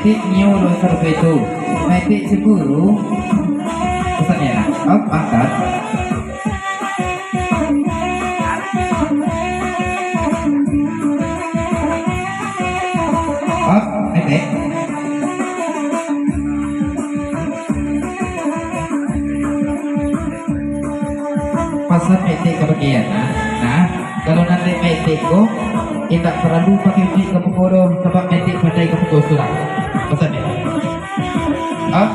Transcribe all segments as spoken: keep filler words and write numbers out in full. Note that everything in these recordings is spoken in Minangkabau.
Tik nio lo sarupo itu. Metik cemburu. Pesan ya, nak. Op, angkat. Op, metik. Pasan metik ka bagian, nah. Nah, kalau nan dek metik ko, indak paralu pakai ujuik ka muko doh, sabab metik pandai ka muko surang. Pasan metik. Ah?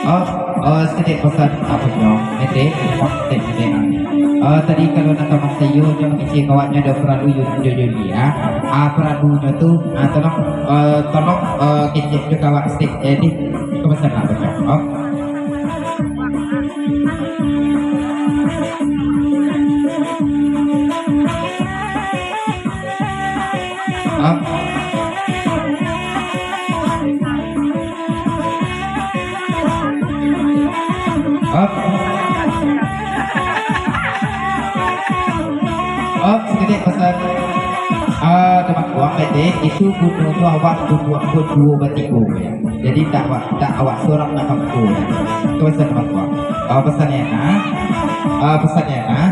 Oh, oh, saketek pasan, apo nyo? Metek, metek, metek. Ah, tadi kalau nak kamar sayo, nyo mangecek awaknyo ado paralu yo, yo, yo, yo, ah. Ah, paralunyo tu, ah, tolong, ah, tolong, ah, kecek jo awak saketek, eh, di, ka pasan lah, apo nyo? Oh. Up. Up. Up, saketek pasan. Ah, teman kuang, itu gunonyo awak baduo, baduo batigo. Jadi, tak awak, tak awak surang nak kampu. Tu pasan teman kuang. Ah, pasan ya, nah. Ah, pasan ya, nah.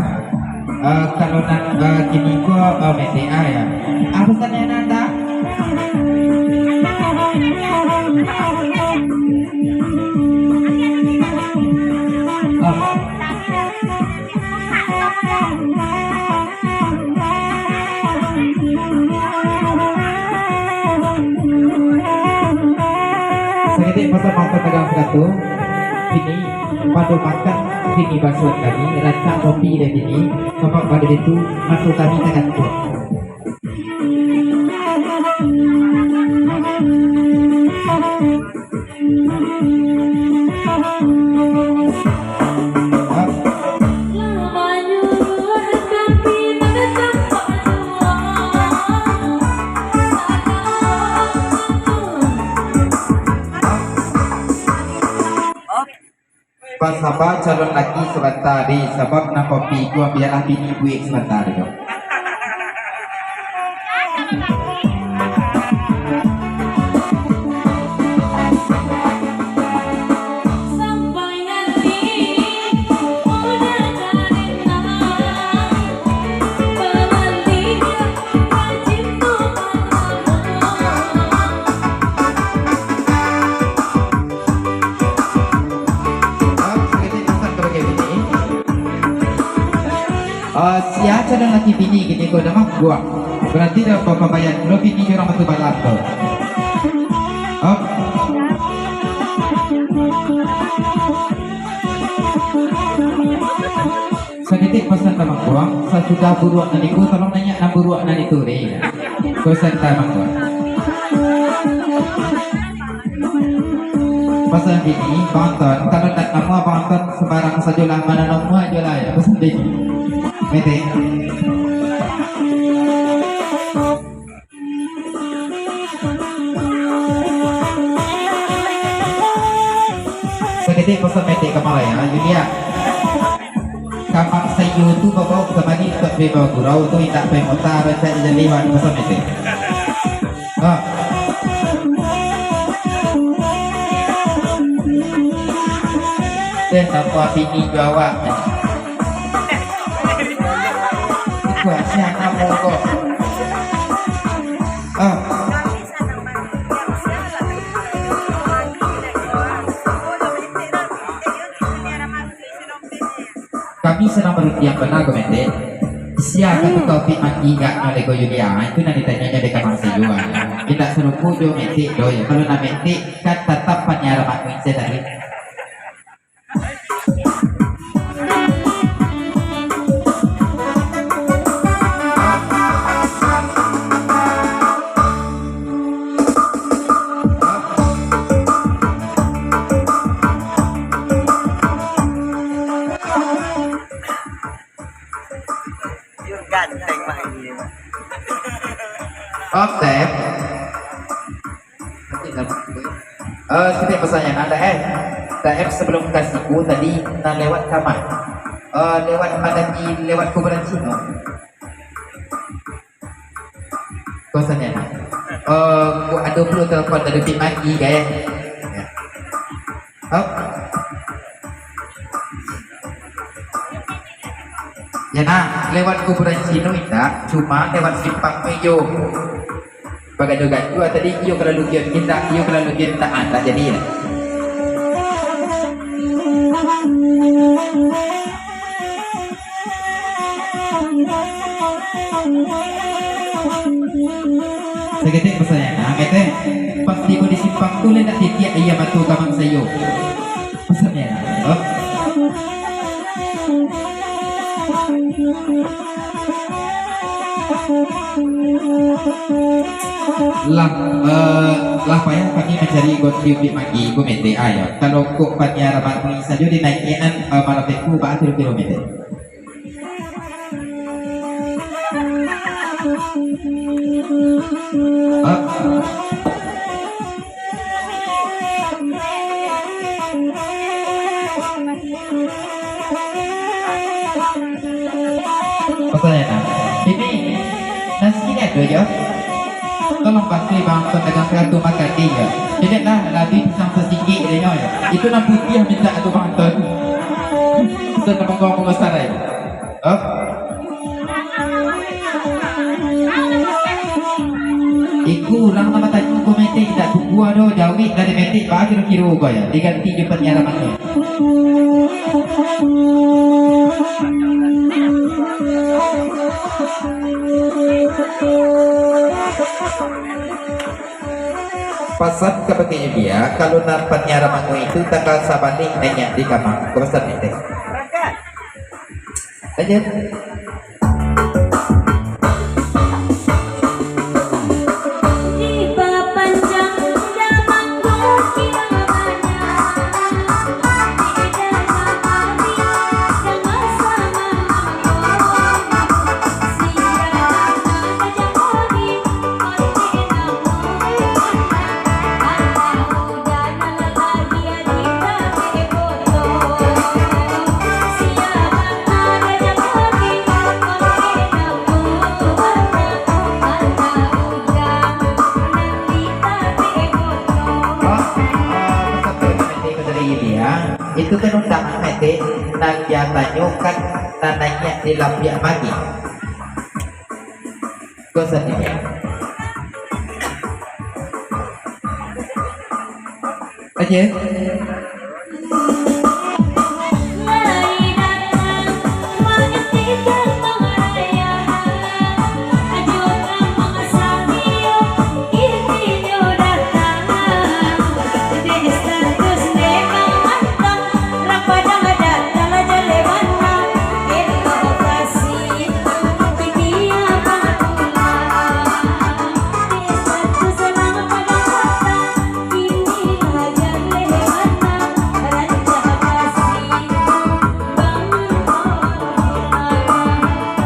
Eh, kalau nan, eh, kini ko, eh, metek ah, ya. Apo sajo nan ado? Ah. Saketek pasan mangko tagang sarato. Kini pado makan, kini basuahan kami, rancak kopi dek kini, sabab pado itu mato kami tagantuang. Basaba calon laki sabanta, di, sabab nan kopi ko bialah bini buek sabanta, di, ko. Ah, saketek pasan ka bagian bini. Ah, sia calon laki bini kini ko dah mah buang. Barati dah bapabaian lo bini jo urang batu balam tu. Ah. Saketek pasan tamangkuang, sasudah buruak nan iko, tolong naiak nan buruak nan itu, deh. Pasan tamangkuang. Pasan bini, Bang Anton, kalau ndak namuah Bang Anton, sambarang sajolah, mano namuah jolah, ya, pasan bini. Metek. Saketek pasan metek kamari, ha, Yulia. Kamar sayo tu babaok kamari untuak pai bagurau tu, indak pai mota, rancak jaleh wan pasan metek. Ha. Deh, napa bini jo awak? Iko sia namo ko? Ah. Kami sanang barundiang bana ko, Mende. Sia ka tukang Opik mati gaknyo dek ko Yulia? Itu nan ditanyonyo dek kamar sayo. Indak sarupo jo metek doh, yo. Kalau nan metek kan tatap panyaraman muncen tadi. Ganteng, Mak, ini, Mak. Oke. Eh, saketek pasanyo, nah, Daef. Daef sabalum ka siku tadi, nah, lewat kama? Eh, lewat mandaki, lewat kuburan Cino. Pasanyo, nah. Eh, ku ado pulo telepon dari Pik Maki, kan? Ya. Hop. Ya, nah, lewat kuburan Cino indak, cuma lewat simpang tu iyo. Bagaduah-gaduah tadi, iyo ka lalu giat indak, iyo ka lalu giat indak, ah, indak jadi lah. Saketek pasanyo, nah, ketek. Pas tibo di simpang tu, lai nak titiak aia mato ka Mang Sayo. Pasanyo, oh. Lah, eh, lah payah kami mancari gonti Pik Maki, Pik Maki, ah, yo. Kalau kok paniaran mangko sajo dinaikian, eh, marapek tu baa kiro-kiro, Mete? Ah. Pasanyo, nah. Ini nasi ni ado jo. Tolong bantu Bang Anton dagang sarato makan di yo. Jadi lah, labi pisang sasikik je nyo yo. Itu nan putiah mintak tu Bang Anton. Itu nan mangko-mangko sarai. Oh. Iku urang nan batanyo ko Mete, indak tunggu ado jawek dari Mete, baa kiro-kiro ko yo, diganti jo paniaran mangko. Pasan kabake dia, kalau nan paniaran mangko itu tanggal sabalik naiak di kama. Ko pasan Mete. Lanjut. Itu kan undangan Mete, nan dia tanyokan, nan naiak di lapiak magi. Ko sandiri. Oke.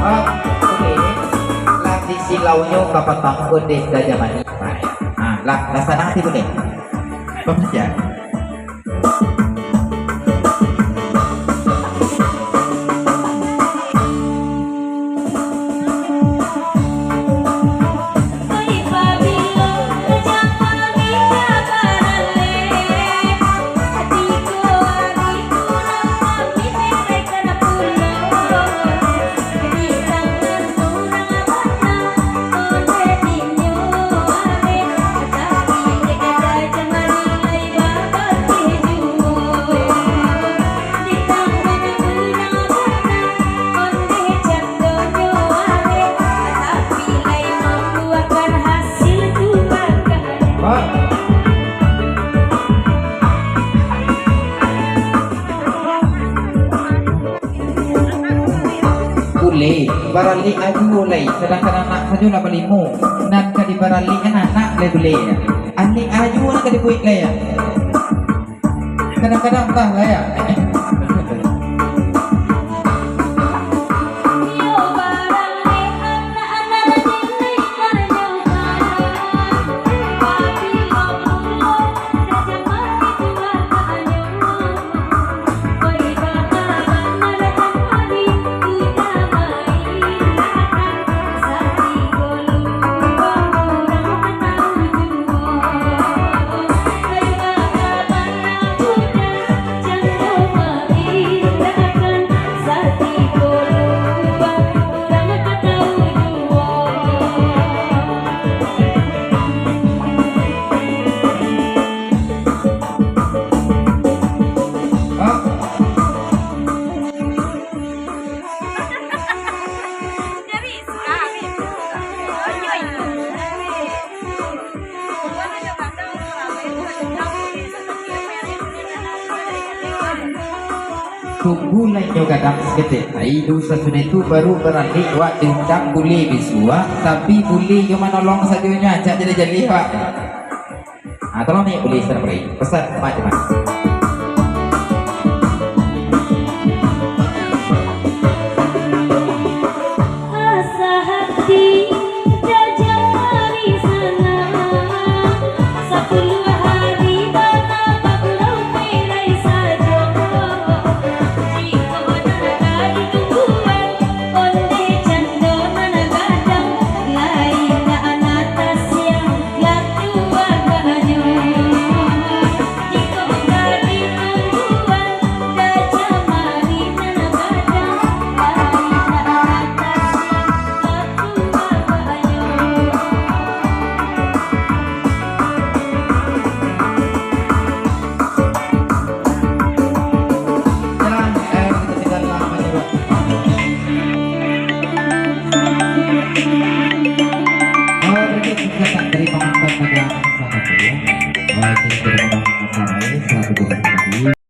Ah, oke. Lah di silaunyo ka patang ko dek Gajah Manik. Ah, lah, lah sanang ati ko dek. Babaca. Bulek, baralek ajo lai, sadangkan anak sajo lah balimo. Nan ka dibaralekkan anak lai bulek. Alek ajo nan ka dibuek lai. Kadang-kadang tah lah ya. Tunggu lai nyo gadang saketek, ai, duo sasudah tu baru baralek wak diundang bule bisuak, tapi bule ka manolong sadonyo, acak jaleh-jaleh wak. Ah, tolong ni bule, salam bule. Pesan, mat, mat. Asa hati tajari sanang, sapuluah hari bana bagurau perai sajo. Jiko nan ka ditungguan, ondeh cando nan gadang, lai ka anak tasiang, lah tuo agaknyo.